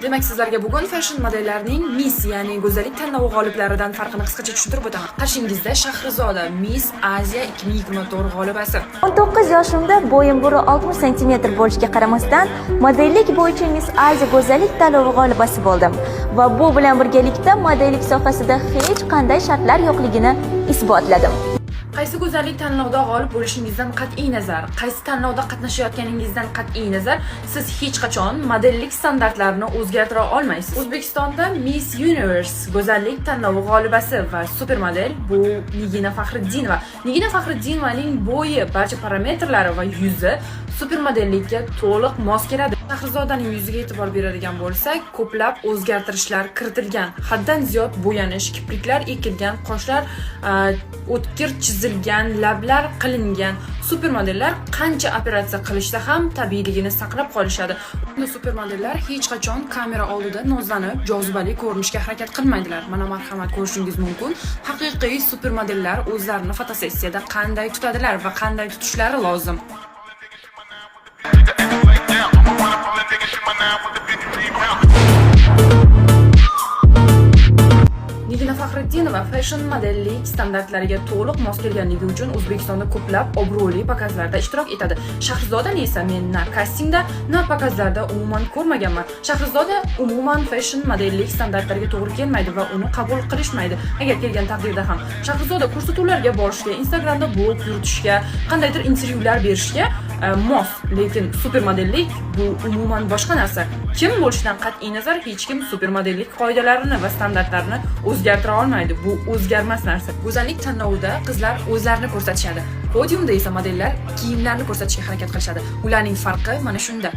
Demak, sizlarga bugun fashion modellarning Miss, ya'ni go'zallik tanlovi g'oliblaridan farqini qisqacha tushuntirib o'taman. Qarshingizda Shahrizoda, Miss Aziya 2024 g'olibasi. 19 yoshimda bo'yim 160 santimetr bo'lishiga qaramasdan, modellik bo'yicha Miss Aziya go'zallik tanlovi g'olibasi bo'ldim va bu bilan birgalikda modellik sohasida hech qanday shartlar yo'qligini isbotladim. Qaysi go'zallik tanlovida g'olib bo'lishingizdan qat'iy nazar, qaysi tanlovda qatnashayotganingizdan qat'iy nazar, siz hech qachon modellik standartlarini o'zgartira olmaysiz. O'zbekistonda Miss Universe go'zallik tanlovi g'olibasi va supermodel bu Nigina Faxriddinova. Nigina Faxriddinovaning bo'yi, barcha parametrlari va yuzi supermodellikka to'liq mos keladi. Shahrizodaning yuziga e'tibor beradigan bo'lsak, ko'plab o'zgartirishlar kiritilgan. Haddan ziyod bo'yanish, kipriklar ekilgan, qoshlar o'tkir chizilgan, lablar qilingan. Supermodellar qancha operatsiya qilishsa ham tabiiyligini saqlab qolishadi. Bunda supermodellar hech qachon kamera oldida nozlanib, jozibali ko'rinishga harakat qilmaydilar. Mana, marhamat, ko'rishingiz mumkin. Haqiqiy supermodellar o'zlarini fotosessiyada qanday tutadilar va qanday tutishlari lozim. Down. I'ma run up on that nigga, shoot my nine with the 53 round. Nigina Faxriddinova fashion modellik standartlariga to'liq mos kelganligi uchun O'zbekistonda ko'plab obro'li pokazlarda ishtirok etadi. Shahrizodani esa men na kastingda, na pokazlarda umuman ko'rmaganman. Shahrizoda umuman fashion modellik standartlariga to'g'ri kelmaydi va uni qabul qilishmaydi. Agar kelgan taqdirda ham Shahrizoda ko'rsatuvlarga borishga, Instagramda blog yuritishga, qandaydir intervyular berishga mos, lekin supermodellik bu umuman boshqa narsa. Kim bo'lishidan qat'iy nazar, hech kim supermodellik qoidalarini va standartlarini o'zgartira olmaydi. Bu o'zgarmas narsa. Go'zallik tanlovida qizlar o'zlarini ko'rsatishadi. Podiumda esa modellar kiyimlarni ko'rsatishga harakat qilishadi. Ularning farqi mana shunda.